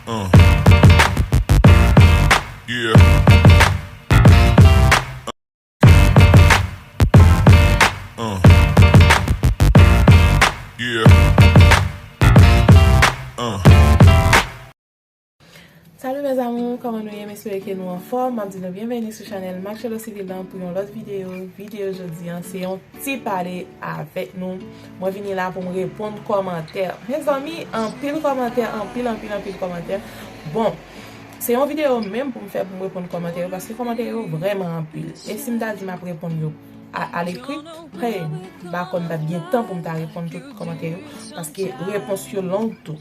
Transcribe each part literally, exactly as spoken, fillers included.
Uh. Yeah. Uh. Yeah. Uh. Salut mes amours, kòman nou ye? M espere ke nou anfòm. M ap di nou byenveni sou chanèl Marcello Civil lan pou yon lòt videyo. Videyo jodi an, se yon ti pale avèk nou. Mwen vini la pou m reponn kòmantè. Mezanmi, anpil kòmantè, anpil, anpil, anpil kòmantè. Bon, se yon videyo menm pou m fè pou m reponn kòmantè yo, paske kòmantè yo vrèman anpil. E si m ta di m ap reponn yo a, alekri, hey, m pa konn, m p ap gen tan pou m ta reponn tout kòmantè yo, paske repons yo long tou.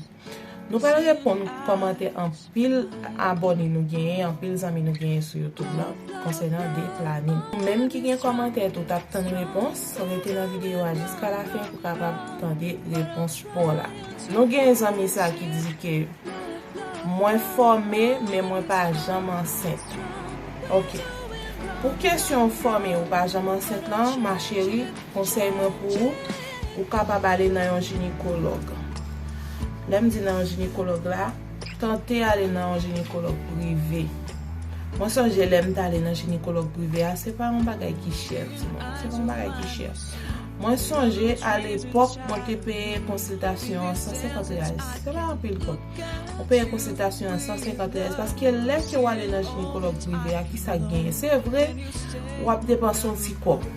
Nou pral reponn kòmantè anpil abòne nou genyen, anpil zanmi nou genyen sou YouTube lan konsènan de planin. Ou menm ki gen kòmantè tou, t ap tann repons, rete nan videyo a jiska lafen pou kapab tande repons pa w la. Nou gen zanmi sa ki di ke mwen fòme, men mwen pa janm ansent. Ok. Pou kesyon fòme ou pa janm ansent lan, ma chérie, konsèy mwen pou ou, ou kapab ale nan yon jinekològ. Lè m di nan yon jinekològ la, tante ale nan yon jinekològ prive. Mwen sonje lè m t ale nan jinekològ prive a, se pa yon bagay ki chè, timoun. Se pa yon bagay ki chè. Mwen sonje alepòk, mwen te peye konsiltasyon an san senkant reyal. Se pa anpil kòb. Ou peye konsiltasyon an san senkant reyal, paske lè ke w ale nan jinekològ prive a, ki sa k genyen? Se vre, w ap depanse yon ti kòb.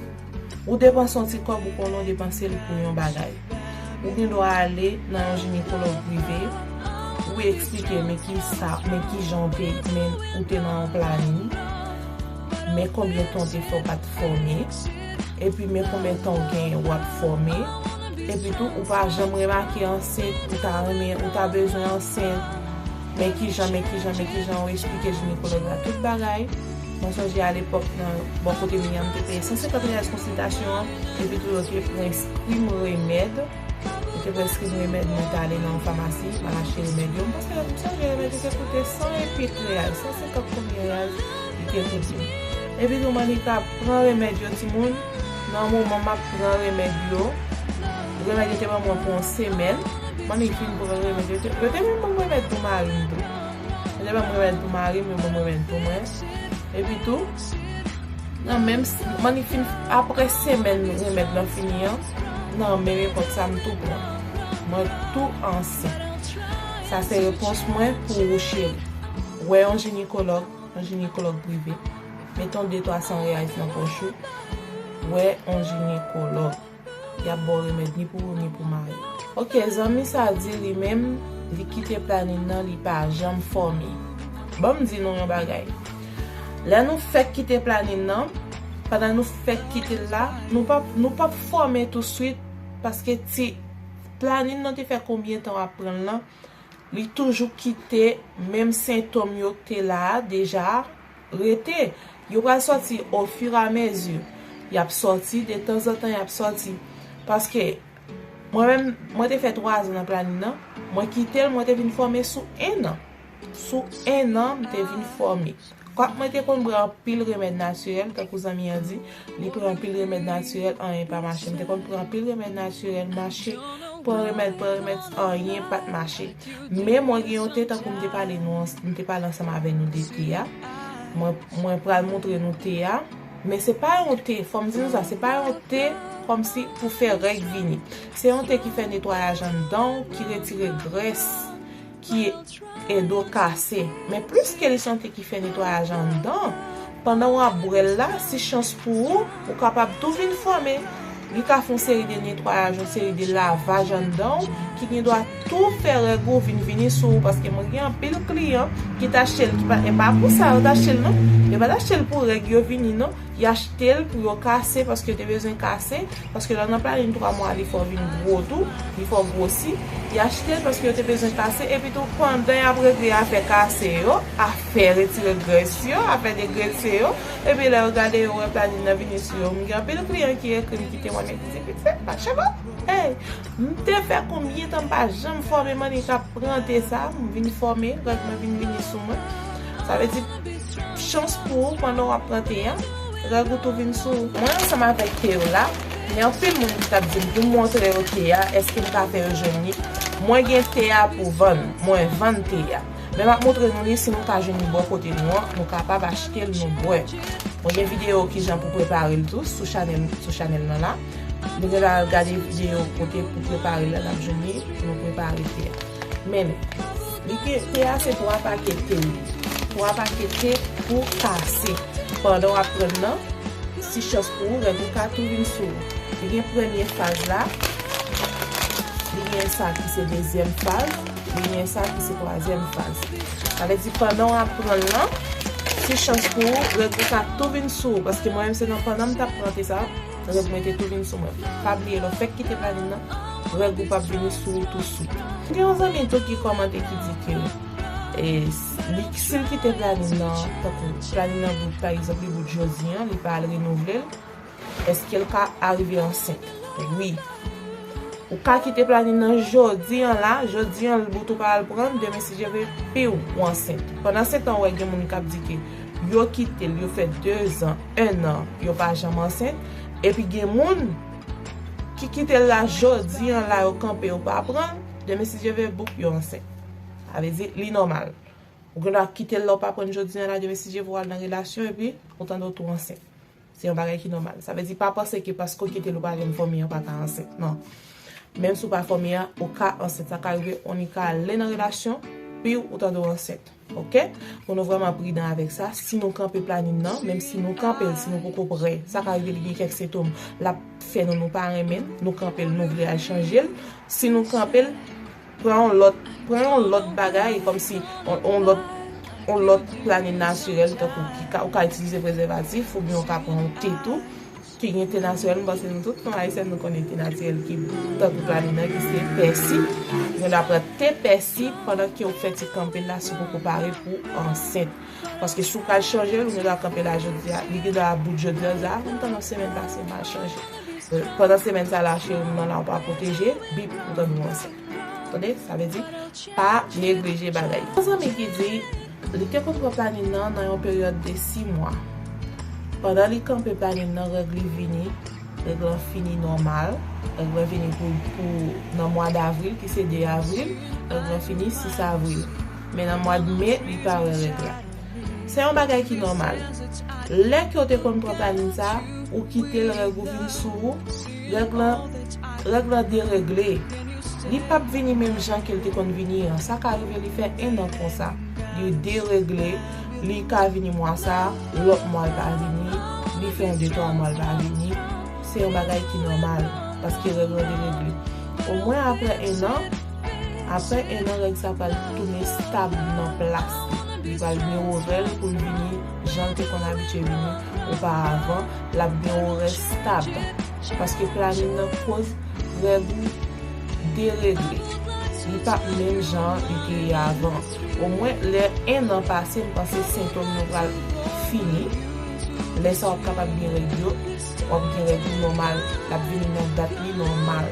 Ou depanse yon ti kòb, ou konnen w depanse l pou yon bagay. Ou gen dwa ale nan yon jinekològ prive, ou eksplike men ki sa, men ki jan w te, men ou te nan yon planin, men konbyen tan w te fè w pa t fòme, epi men konbyen tan w genyen w ap fòme, epi tou ou pa janm remake ansent, ou ta renmen, ou ta bezwen ansent, men ki jan, men ki jan, men ki jan, ou eksplike jinekològ la tout bagay. Mwen sonje alepòk nan bò kote m ye a, m te peye san senkant reyal konsiltasyon an, epi tou yo te preskri m remèd. Yo te preskri m remèd, mwen t ale nan yon famasi, m al achte remèd yo. M panse, m sonje remèd yo te koute san epi kèk reyal, san senkant konbyen reyal li te koute m. Epi tou, m annik ap pran remèd yo, timoun. Nan moman m ap pran remèd yo, remèd yo te ban mwen pou yon semèn. M annik fin pran remèd yo, yo te, yo te menm ban m remèd pou mari m tou. Yo te ban m remèd pou mari m, yo ban m remèd pou mwen. Epi tou, nan menm, m annik fin, apre semèn remèd lan fini an, nan menm epòk sa, m tou pran. Mwen tou ansent. Sa se repons mwen pou ou, cheri. Wè yon jinekològ, yon jinekològ prive. Mete yon de twa san reyal nan pòch ou. Wè yon jinekològ. Y ap ba w remèd ni pou ou, ni pou mari w. Ok, zanmi sa di li menm, li kite planin nan, li pa janm fòme. Ban m di nou yon bagay. Lè nou fèk kite planin nan, pandan nou fèk kite l la, nou p ap, nou p ap fòme touswit, paske ti planin nan te fè konbyen tan w ap pran l lan, li toujou kite menm sentòm yo k te la a deja rete. Yo pral sòti ofiramezi. Y ap sòti, detanzantan y ap sòti. Paske mwen menm, mwen te fè twa zan nan planin nan. Mwen kite l, mwen te vin fòme sou en an. Sou en an, m te vin fòme. Kwak mwen te konn bwè anpil remèd natirèl, tankou zanmi an di, li pran anpil remèd natirèl, anyen pa mache. M te konn pran anpil remèd natirèl, mache, pran remèd, pran remèd, anyen pa t mache. Men mwen gen yon te, tankou m te pale nou, m te pale ansanm avè nou de te a. Mwen, mwen pral montre nou te a. Men se pa yon te, fò m di nou sa, se pa yon te kòmsi pou fè règ vini. Se yon te ki fè netwayaj anndan w, ki retire grès, ki ede w kase. Men plis ke li se yon te ki fè netwayaj anndan, pandan w ap bwè l la, si chans pou ou, ou kapab tou vin fòme. Li ka fè yon seri de netwayaj, yon seri de lavaj anndan w, ki gen dwa tou fè règ ou vin vini sou ou, paske mwen gen anpil kliyan ki t achte l, ki pa, e pa pou sa yo t achte l non. Yo pa t achte l pou règ yo vini non. Y achte l pou yo kase, paske yo te bezwen kase, paske lè w nan planin twa mwa, li fè w vin gwo tou, li fè w gwosi. Y achte l paske yo te bezwen kase, epi tou, pandan y ap regle afè kase yo, afè retire grès yo, afè degrese yo, epi lè yo gade yo wè planin nan vini sou yo. M gen anpil kliyan ki ekri m, ki temwanye, ki di, "Pitit, mache bon." Hey, m te fè konbyen tan m pa janm fòme, m annik ap pran te sa, m vin fòme, règ mwen vin vini sou mwen. Sa vle di, chans pou ou pandan w ap pran te a, règ ou tou vin sou ou. Mwen ansanm avèk te yo la, men anpil moun ki t ap di m pou m montre yo te a, èske m ka fè yo jwenn li? Mwen gen te a pou vann, mwen vann te a. Men m ap montre nou li, si nou ka jwenn li bò kote nou an, nou kapab achte l, nou bwè. Mwen gen videyo kijan pou prepare l tou sou chanèl, sou chanèl nan la. Nou gen dwa al gade videyo kote pou prepare l la, n ap jwenn li pou nou prepare te a. Men li, te, te a se twa pakèt te li. Twa pakèt te pou kase. Pandan w ap pran l nan, si chans pou ou, règ ou ka tou vin sou ou. Li gen premye faz la, li gen sa ki se dezyèm faz, li gen sa ki se twazyèm faz. Sa vle di pandan w ap pran l lan, si chans pou ou, règ ou ka tou vin sou ou. Paske mwen menm se nan pandan m t ap pran te sa, règ mwen te tou vin sou mwen. Pa bliye lè w fèk kite planin nan, règ ou p ap vini sou ou tou swit. Gen yon zanmi tou ki kòmante ki di ke e, li, si l kite planin nan, tankou planin nan bout, pa egzanp, li bout jodi an, li pa al renouvle l, èske l ka arive ansent? Wi. Ou ka kite planin nan jodi an la, jodi an l bout ou pa al pran l, demen si Dye vle, piw, ou ansent. Pandan se tan, ou wè gen moun k ap di ke yo kite l, yo fè dezan, ennan, yo pa janm ansent. Epi gen moun ki kite l la jodi an la, yo kanpe, yo pa pran l, demen si Dye vle, boup, yo ansent. Sa vle di, li nòmal. Ou gen dwa kite l la, ou pa pran l jodi an la, demen si Dye vle, w al nan relasyon, epi ou tande w tou ansent. Se yon bagay ki nòmal. Sa vle di, pa panse ke paske w kite l, ou pa jwenn fanmi an, ou pa ka ansent. Non. Menm si w pa fanmi an, ou ka ansent. Sa ka rive, ou ni ka ale nan relasyon, pi ou tande w ansent. Oke? Pou nou vrèman pridan avèk sa, si nou kanpe planin nan, menm si nou kanpe l, si nou poko prè, sa ka rive li gen kèk sentòm, l ap fè nou, nou pa renmen l, nou kanpe l, nou vle al chanje l. Si nou kanpe l, pran yon lòt, pran yon lòt bagay, kòmsi yon, yon lòt, yon lòt planin natirèl, tankou ki ka, ou ka itilize prezèvatif, oubyen ou ka pran yon te tou, ki gen te natirèl. M panse nou tout fanm ayisyèn, nou konnen te natirèl ki tankou planin nan, ki se pèsi. Ou gen dwa pran te pèsi pandan ke w fè ti kanpe la, si w poko pare pou ansent. Paske si w pral chanje l, ou gen dwa kanpe la jodi a, li gen dwa bout jodi a, di a, m tann yon semèn pase, m al chanje. Pandan semèn sa la, cheri m nan la, ou pa pwoteje, bip, ou tande w ansent. Tande? Sa vle di, pa neglije bagay. Yon zanmi ki di, li te konn pran planin nan nan yon peryòd de sis mwa. Pandan li kanpe planin nan, règ li vini, règ lan fini nòmal. Règ lan vini pou, pou nan mwa davril, ki se de avril, règ lan fini sis avril. Men nan mwa de me, li pa wè règ la. Se yon bagay ki nòmal. Lè ke w te konn pran planin sa, ou kite l, règ ou vin sou ou, règ lan, règ lan deregle. Li p ap vini menm jan ke l te konn vini an. Sa ka rive li fè ennan konsa. Li deregle, li ka vini mwa sa, lòt mwa l pa vini, li fè yon de twa mwa l pa vini. Se yon bagay ki nòmal, paske règ lan deregle. Omwen apre ennan, apre ennan, règ sa pral tounen stab nan plas li. Li pral gen orè l pou l vini jan l te konn abitye vini oparavan. L ap gen orè stab. Paske planin nan koz règ ou deregle. Li p ap menm jan li te ye avan. Omwen, lè ennan pase, m panse sentòm yo pral fini. Lè sa w ap kapab gen règ yo, w ap gen règ ou nòmal, l ap vini nan dat li nòmal.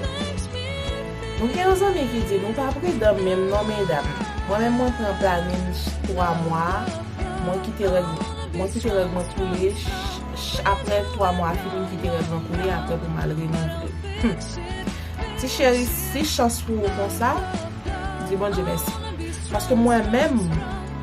Nou gen yon zanmi ki di, nou pa pridan menm non, medam. Mwen menm, mwen pran planin twa mwa, mwen kite règ, mwen kite règ mwen koule, ch-, ch-, apre twa mwa fini, m kite règ mwen koule, apre pou m al renouvle. Hmm. Ti cheri, si chans pou ou konsa, di Bondye mèsi. Paske mwen menm,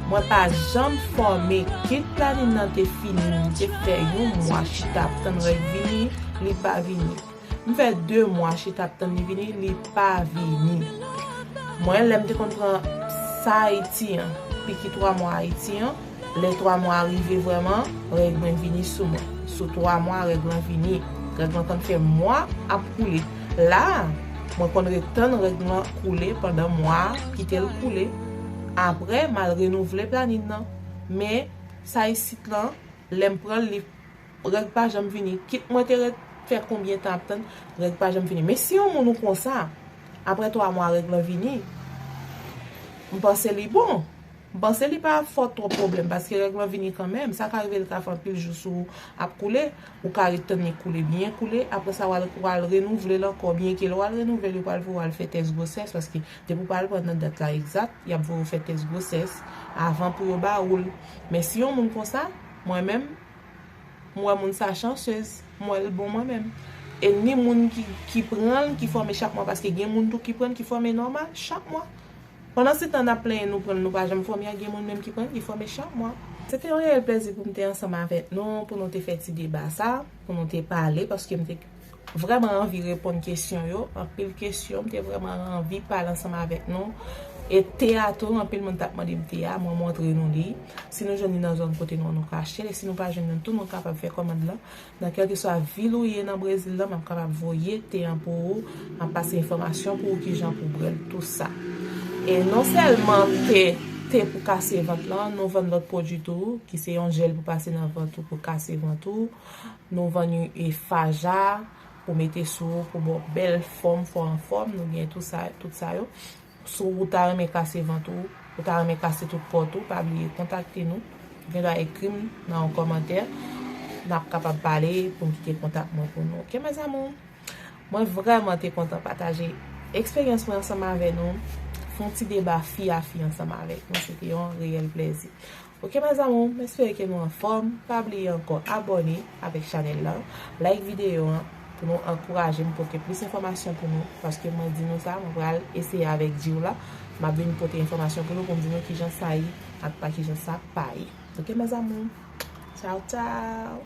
mwen pa janm fòme. Kit planin nan te fini, m te fè yon mwa chita ap tann règ vini, li pa vini. M fè de mwa chita ap tann li vini, li pa vini. Mwen, lè m te konn pran sa Ayiti an, piki twa mwa Ayiti an, lè twa mwa rive vrèman, règ mwen vini sou mwen. Sou twa mwa, règ lan vini. Règ lan konn fè mwa ap koule. La, mwen konn ret tann règ lan koule pandan mwa, kite l koule. Apre, m al renouvle planin nan. Men, sa isit lan, lè m pran l, li, règ pa janm vini. Kit mwen te ret fè konbyen tan ap tann, règ pa janm vini. Men si yon moun ou konsa, apre twa mwa règ lan vini, m panse li bon. M panse li pa fò twòp pwoblèm, paske règ lan vini kanmenm. Sa ka rive l ka fè anpil jou sou ou ap koule, ou ka ret tann li koule byen koule, apre sa w al, w al renouvle l ankò, byenke lè w al renouvle l, yo pral voye w al fè tès gwosès, paske depi w pa al pran nan dat la egzat, y ap voye w fè tès gwosès avan pou yo ba ou l. Men si yon moun konsa, mwen menm, m wè moun sa chansez, m wè l bon mwen menm. E ni moun ki, ki pran l, ki fòme chak mwa, paske gen moun tou ki pran l, ki fòme nòmal chak mwa. Pandan se tan n ap plenyen nou pran l, nou pa janm fòme a, gen moun menm ki pran l, ki fòme chak mwa. Se te yon reyèl plèzi pou m te ansanm avèk nou, pou nou te fè ti deba sa, pou nou te pale, paske m te vrèman anvi reponn kesyon yo, anpil kesyon, m te vrèman anvi pale ansanm avèk nou. E te a tou, anpil moun t ap mande m te a, mwen montre nou li. Si nou jwenn li nan zòn kote nou an, nou ka achte l, e si nou pa jwenn li tou, nou kapab fè kòmand lan. Nan kèlkeswa vil ou ye nan Brezil la, m ap kapab voye te an pou ou, m ap pase enfòmasyon pou ou kijan pou bwè l, tou sa. E non sèlman te, te pou kase vant lan, nou vann lòt pwodui tou, ki se yon jèl pou pase nan vant ou pou kase vant ou. Nou vann yon e faja pou mete sou ou, pou ba w bèl fòm, fò anfòm, nou gen tou sa, tout sa yo. Si w ta renmen kase vant ou, ou ta renmen kase tout pòt ou, pa bliye kontakte nou. Ou gen dwa ekri m nan yon kòmantè. N ap kapab pale pou m kite kontak mwen pou nou. Oke, mes amours? Mwen vrèman te kontan pataje eksperyans mwen ansanm avè nou. Fè yon ti deba fi a fi ansanm avèk nou. Se te yon reyèl plèzi. Oke, mes amours, m espere ke nou anfòm. Pa bliye ankò abòne avèk chanèl lan, like videyo an pou nou ankouraje m pote plis enfòmasyon pou nou, paske mwen di nou sa, mwen pral eseye avèk Jiw la, m ap vin pote enfòmasyon pou nou, pou m di nou kijan sa ye ak pa kijan sa pa ye. Oke, mes amours, tchaw, tchaw.